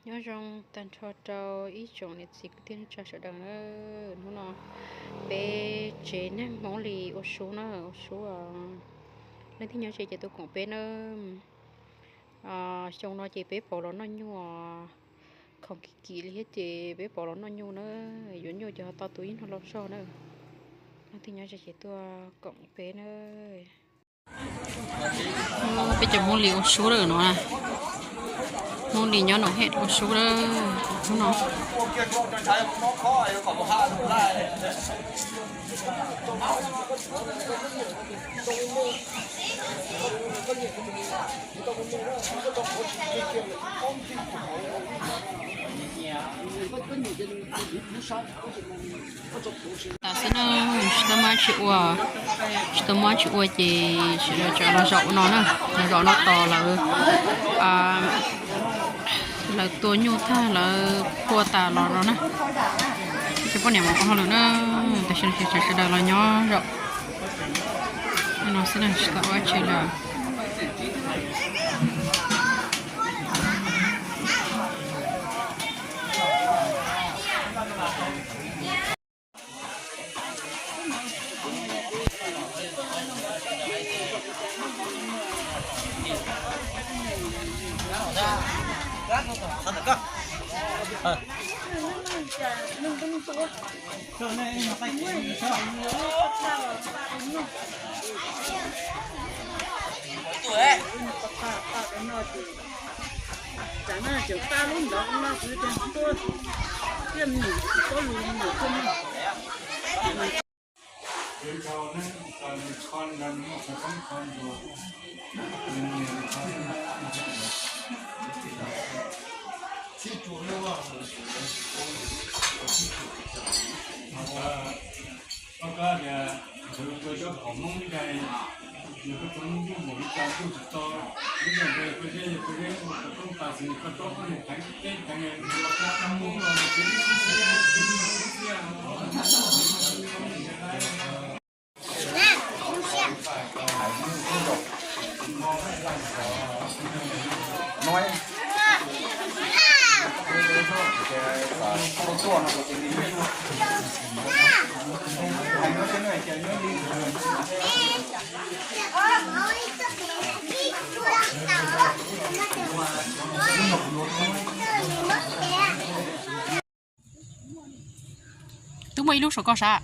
Nyob zoo tag nrho rau ib tsoom niam txiv kwv tij neej tsa sawv daws na. Hnub no peb tsev neeg Hmoob Lis ua sub na, ua sub. Leej twg nyob ze ces tuaj koom peb na. Xyoo no ces peb pauv los noj nyuj, khoom kim kim li thiab ces peb pauv los noj nyuj na. Yuav nyuj ces ho tau tus ib no los zog na. Leej twg nyob ze ces tuaj koom peb na. Peb cov Hmoob Lis ua sub lawm no. Hmoob Lis nyob Noom Hej ua sub lawm hnub no. Tas xwb na, tsis tau muaj tsis ua, tsis tau muaj tsis ua ces sawv daws tseem los zaum no na, los zaum no tos lawv, lawv tua nyuj tag lawv phua tas los no na. Cov poj niam mus ua hauj lwm na, tam sim no ces sawv daws los nyob zaum no xwb na, tsis tau ua tsi lawm. Twb muaj ib lub saum ko sav,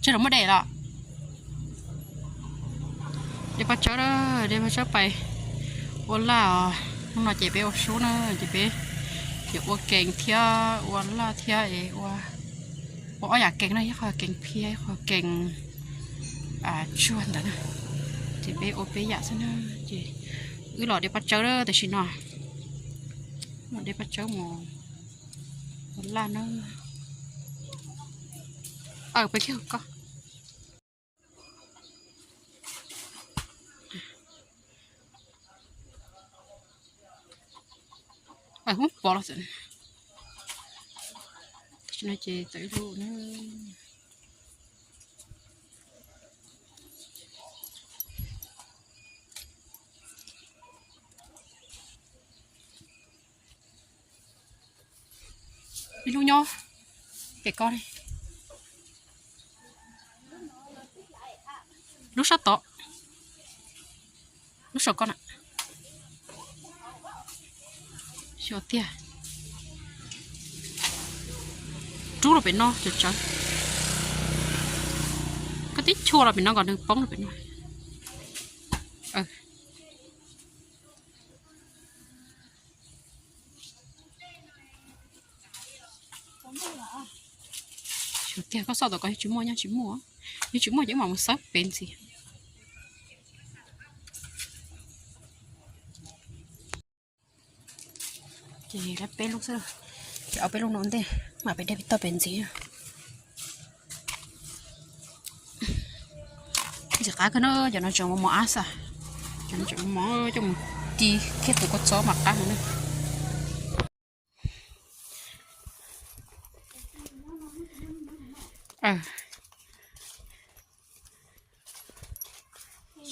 tseg los muab de los. Dej paj tsawb, dej paj tsawb pais ua laj os. Hnub no ces peb ua sub na, ces peb yuav ua kees thiab ua laj thiab es ua, ua ob yam kees na, ib qho kees phiab, ib qho kees tsuag ntawd na. Ces peb ua peb yam xwb na. Ces wb los de paj tsawb na tam sim no. Los de paj tsawb mus ua laj na. Aw, peb kiag ko. Aw, pov los txawm. Tam sim no ces txawm ib lub na. Ib lub nyob pem ko li. Lub sab tod, lub saum ko na. Xyov tiag. Rub los pem no tsawv tsawv. Koj tib chua los pem no kom nws poob los pem no. Xyov tiag, koj xauj tom ko yog tsis muaj, nyob tsis muaj, yog tsis muaj ces wb mam mus xawb pem ntxiv. Ces lawv peb lub xwb, ces ob peb lub no ntej mam pem dej pem toj pem ntxiv. Ntxim qab kawg na, cov no tseem mos mos ab xwb, cov no tseem mos mos coj mus ci kiag tus kua txob mas qab no na.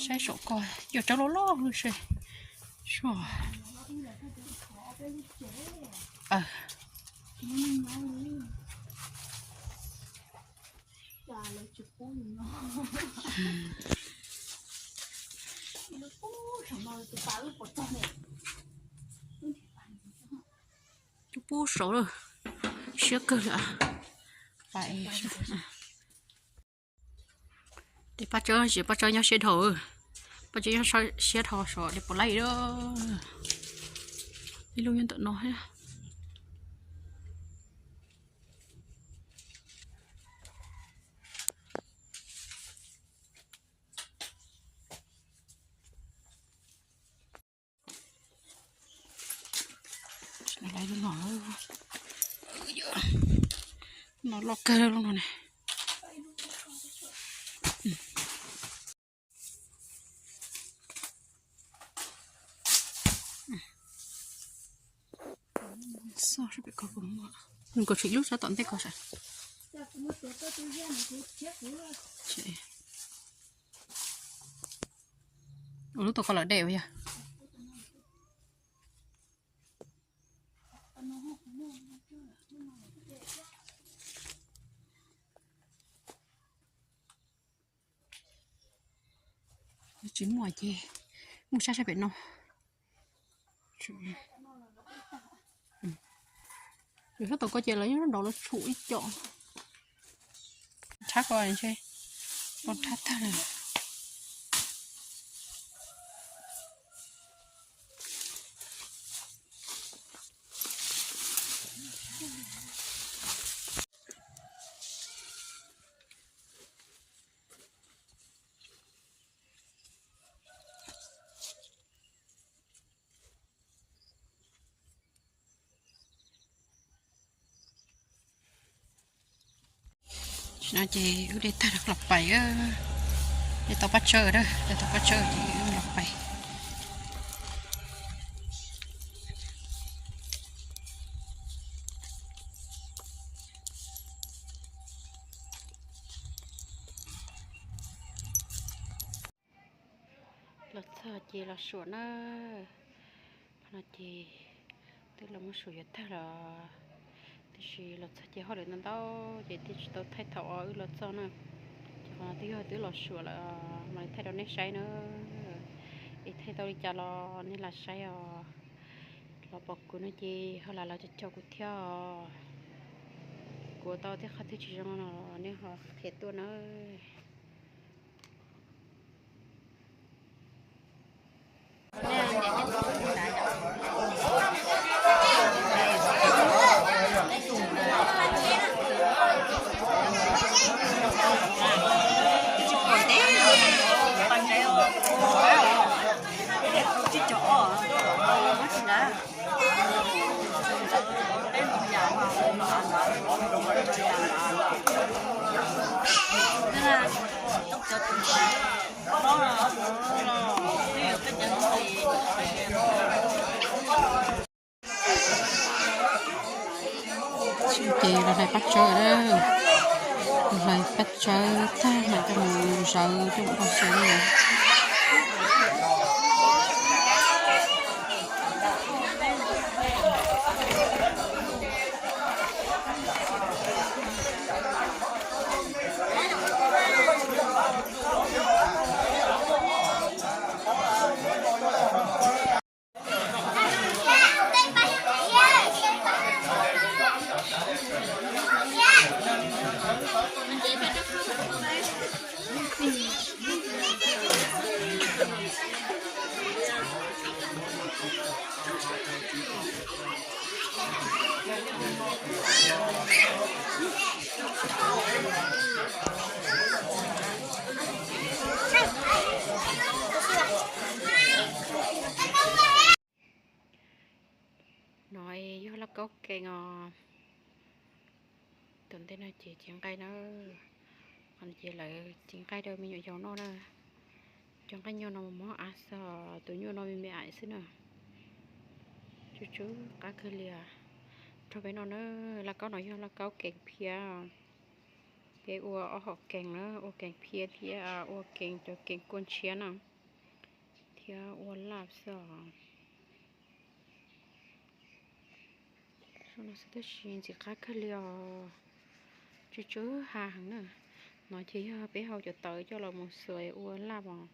Saib saum ko, cov tsawb loj loj lub se. Suaj. Pub saud lawm, siab kawg li. Ces Paj Tsawb, Paj Tsawb nyob siab dhau, Paj Tsawb nyob siab dhau saum de pom laij. Ib lub nyob ntawm no thiab. No loj kawg lub no ne. Nws kom tsis ib lub sab tom ntej ko sas. Ua lub tom ko lawm dej ua yog. Tsis muaj ces mus sab sab pem no. Yus sab tom ko ces lawv nyob nrov lawv tshum ib co. Rhab ko ntshe, rhab tag lawm. Tam sim no ces wb de tag los pais, de tau Paj Tsawb, de tau Paj Tsawb ces wb los pais. Los txog ces los suam na. Qhov no ces twb los muab suam yuav tag los, tiam sis los txog ces hauj lwm ntau ntau ces thiaj tsis tau thaij thaum uas wb los txog na. Ces qhov no twb yog twb los suam lawm, mam li thaij rau nej saib na. Es thaij tau li cas los nej lam saib os. Los pom kuv no ces ho lam los caum kuv thiab os. Kuv ua tau tej qhov twg tsis zoo no los nej ho qhia tuaj nawb. Ces los hlais paj tsawb, los hlais paj tsawb tag mam coj mus zawv coj mus ua xyaw na. No yog lauj kaub kees os. Tom ntej no ces cev nqaij na. Qhov no ces lawv cev nqaij rau me nyuam yaus noj na. Cov nqaij nyuj no mas mob av xwb, tus nyuj no me me aiv xwb na. Tsw tsw qab kawg li. Rau peb no na, lauj kaub no yog lauj kaub kees phiab. Peb ua ob hom kees na, ua kees phiab thiab ua kees cov kees kua ntshiab na, thiab ua laj xwb os. Zoo no xwb tab sis ntxim qab kawg li os. Tsw tsw ha heev na. No ces yog peb hau cov tawv coj los mus xuas ua laj os.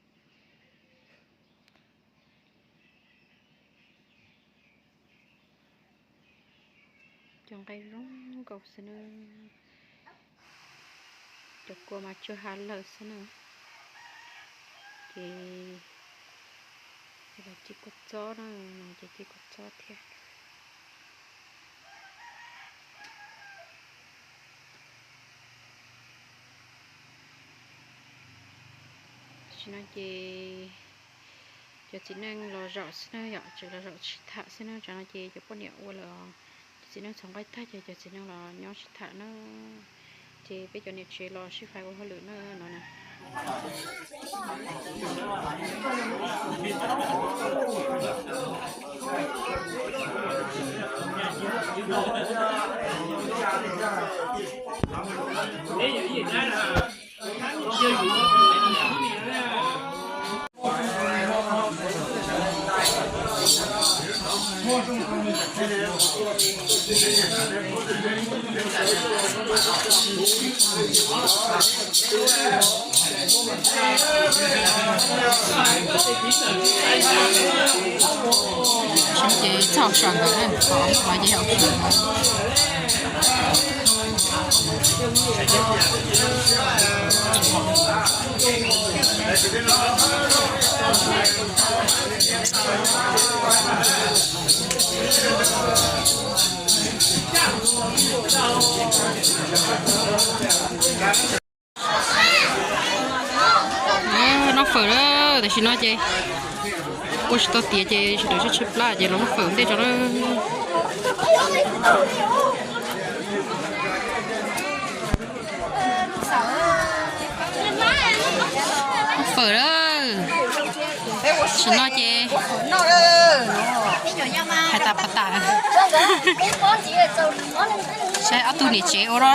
Cov nqaij zoo nkauj xwb na. Cov kua mas tsw ha lawm xwb na. Ces los ci kua txob na, no ces ci kua txob thiab. Tam sim no ces cov txiv neej los zaum xwb na yom, tseem los zaum sib tham xwb na. Tsam no ces cov poj niam ua lawm os, cov txiv neej txhoov nqaij tag ces cov txiv neej los nyob sib tham na. Ces peb cov niam tsev los sib fais ua hauj lwm na no na. Ces txhob sau ntawd na, qhov no ces yog Noj fawm lawm, tam sim no ces ua tsis tau tiav ces sawv daws tshaib tshaib plab ces los noj fawm ua ntej tso lawm. Noj fawm lawm. Tam sim no ces hais tas pas tas, saib ob tug niam tsev ua no.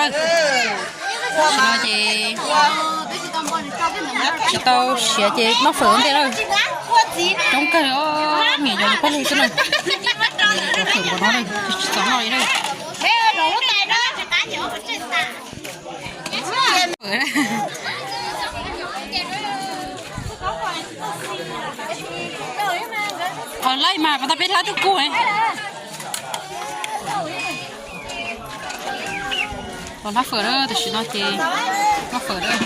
Tam sim no ces tsis tau siav ces noj fawm ua ntej lawm. Coob kawg li os, me nyuam yaus pog lug xwb na. Noj fawm npaum no lawm, tsis txaus noj li lawm. Qhov laij mas pas tas peb hlab tub kub. Los noj fawm lawm, tam sim no ces noj fawm lawm.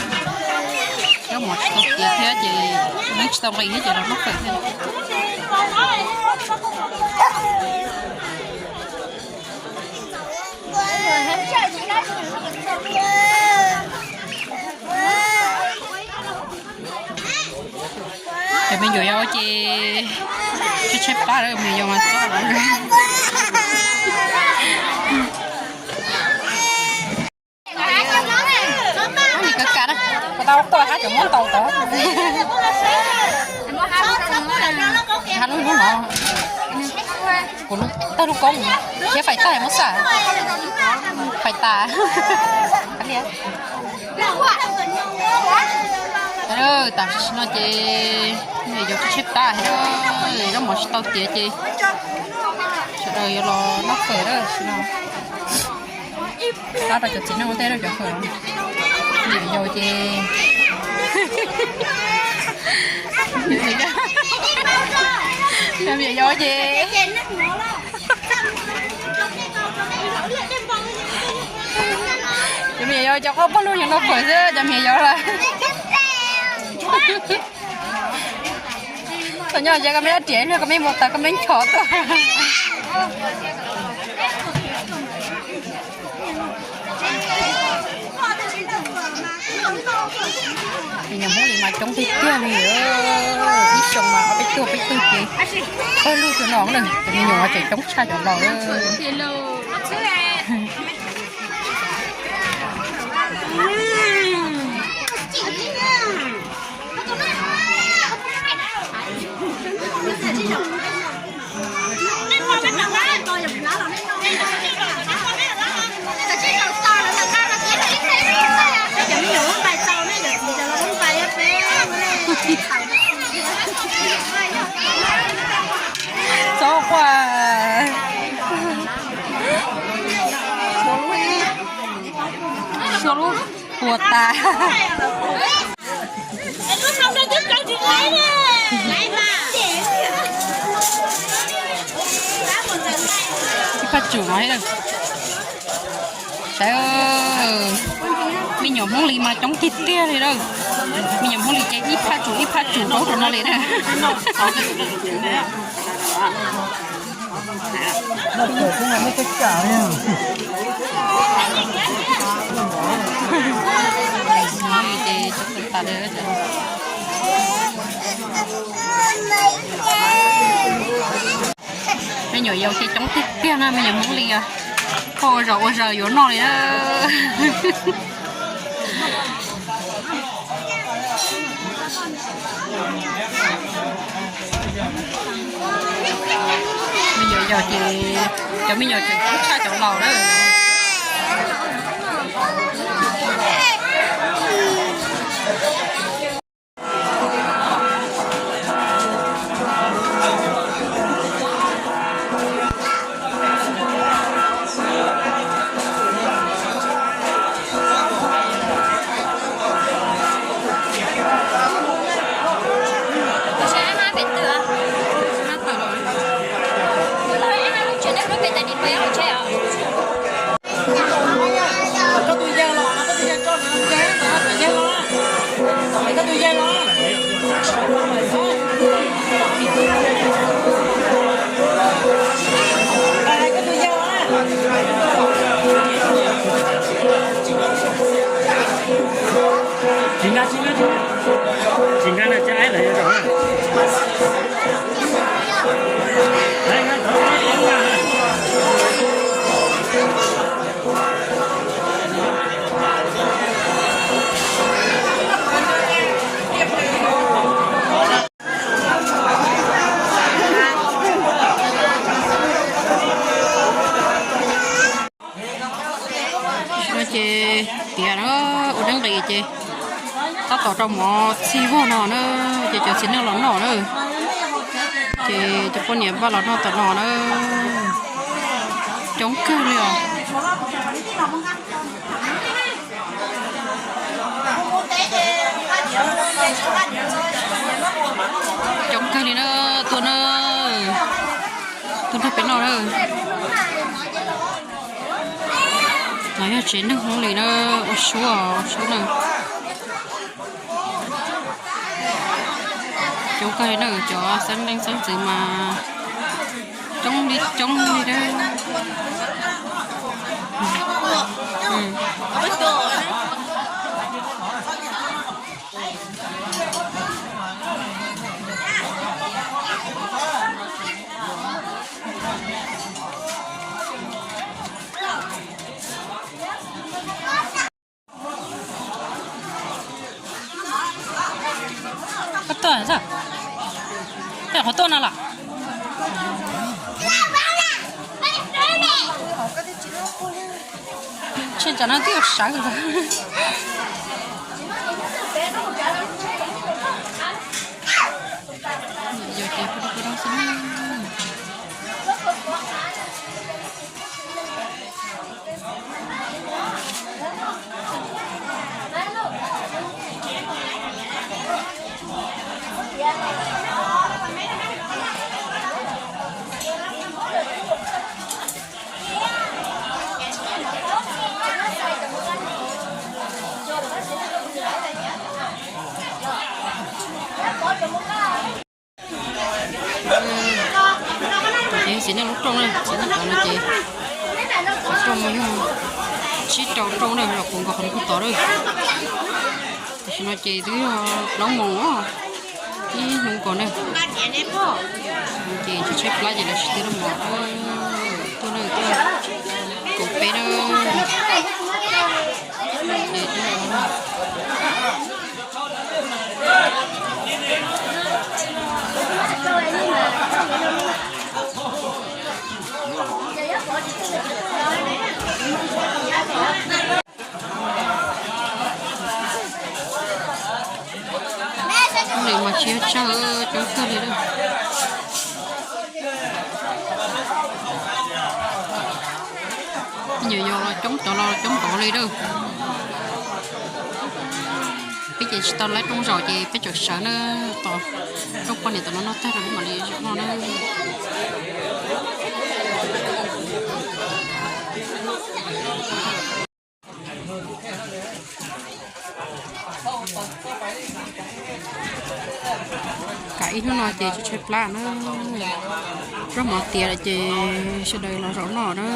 Zaub mov tsis tau tiav thiab ces neb tsis tau nqis thiab ces los noj fawm thiab. Cov me nyuam yaus ces tshaib tshaib plab lawm, me nyuam yaus mas txob lawm. Nim kawg kav na, kuv tau tuaj hab cov muab ntaus tod. Hab lub lub no, kuv tawg lub koob thiab fais tas muab xaj, fais tas. Tam sim no ces me nyuam yaus tshaib plab, zaub mov tsis tau tiav ces sawv daws yuav los noj fawm tam sim no. Pab rau cov txiv neej ua ntej lawm cov fawm. Me nyuam yaus ces, cov me nyuam yaus ces, cov me nyuam yaus cov qoj pog lug nyob noj fawm xwb, cov me nyuam yaus lawm. Thaum nyob ces koj me dab riam, koj me mus tas koj me nchos tuaj. Me nyuam Hmoob li mas coob tiag tiag li, ib xyoo mas ob peb tug peb tug ces pawg lug tsuas no na, cov me nyuam tseem coob tshaj cov laus. Txob quaj. Tua tas. Ib phab tsum no. Saib, me nyuam Hmoob Lis mas coob tiag tiag li lawm. Me nyuam Hmoob Lis ces ib phab tsum ib phab tsum rau rau no li na. Me nyuam yaus ces coob tiag tiag na, me nyuam Hmoob Lis os. Poj ua zaum ua zaws yuav noj li na. Me nyuam yaus ces cov me nyuam tseem coob tshaj cov laus lawm. Tsis nkag, tsis nkag, tsis nkag na, cov aib lawm yuav zaum na. No ces tiav na, ua deeb nqis ces tab tom rau mov txhij vog no na, ces cov txiv neej los noj na, ces cov poj niam npaj los noj tom no na, coob kawg li os. Coob kawg li na, tuaj na, tuaj nrog peb noj na. No yog tsev neeg Hmoob Lis na, ua suab, ua suab na. Coob kawg li na, cov xeeb leej xeeb ntxwv mas coob li coob li na. Koj tuaj, tej qhov tuaj no los? Tshe tsam no twb yuav sawv lawm. Yog ces pub rau pub rau xwb. Ces txiv neej lub rooj na, txiv neej tod no ces rooj yog tsib rau rooj na, los kuv nkaus qhov no kuj tod na. Tam sim no ces twb yog plaub moos ib hnub nkaus na. Ces tshaib tshaib plab ces lawv tsis tiaj lub mov tuaj na, tuaj koom peb na. Ub, mas tsis yog tsawg, coob kawg li lawm. Nyuam yaus los coob, cov laus los coob npaum li lawm. Tsis tau laib rooj zaum ces peb tseem sawv na, tos rooj poj niam tom no noj tag rau peb mam li zaum noj na. Kam ib hnub no ces tsis tshaib plab na, zaub mov tiav lawm ces sawv daws los zaum noj na.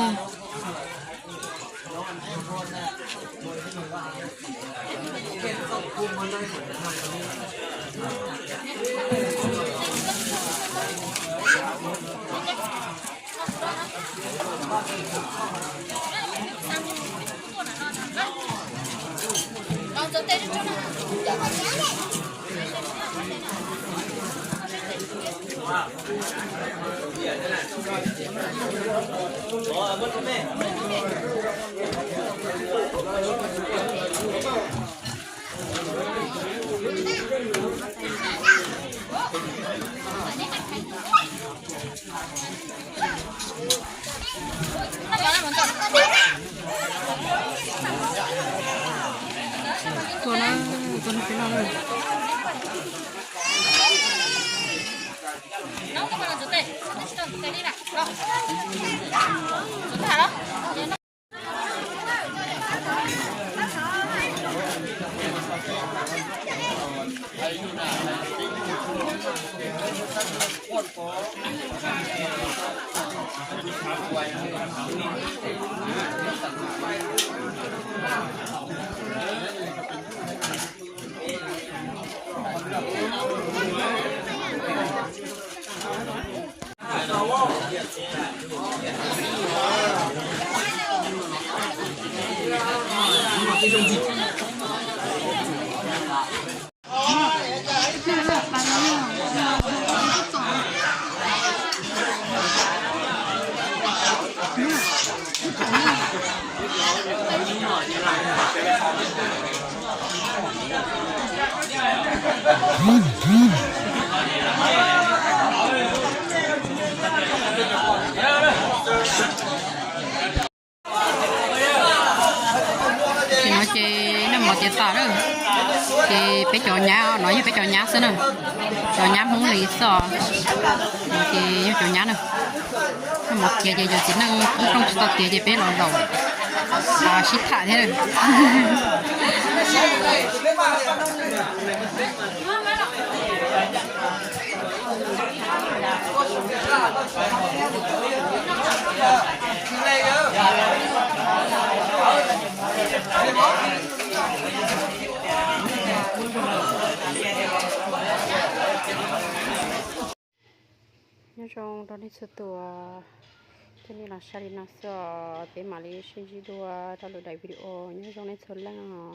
Tuaj na, tuaj nrog peb noj na. Ces no ces noj mov tiav tas na, ces peb cov nyab no yog peb cov nyab xwb na, cov nyab Hmoob li xwb os. No ces yog cov nyab na, noj mov tiav ces cov txiv neej rooj tsis tau tiav ces peb los zaum sib tham thiab. Nyob zoo rau nej txhua tus, coj nej los saib li no xwb os, peb mam li sib ntsib dua rau lwm daim video, nyob zoo nej txhua leej os.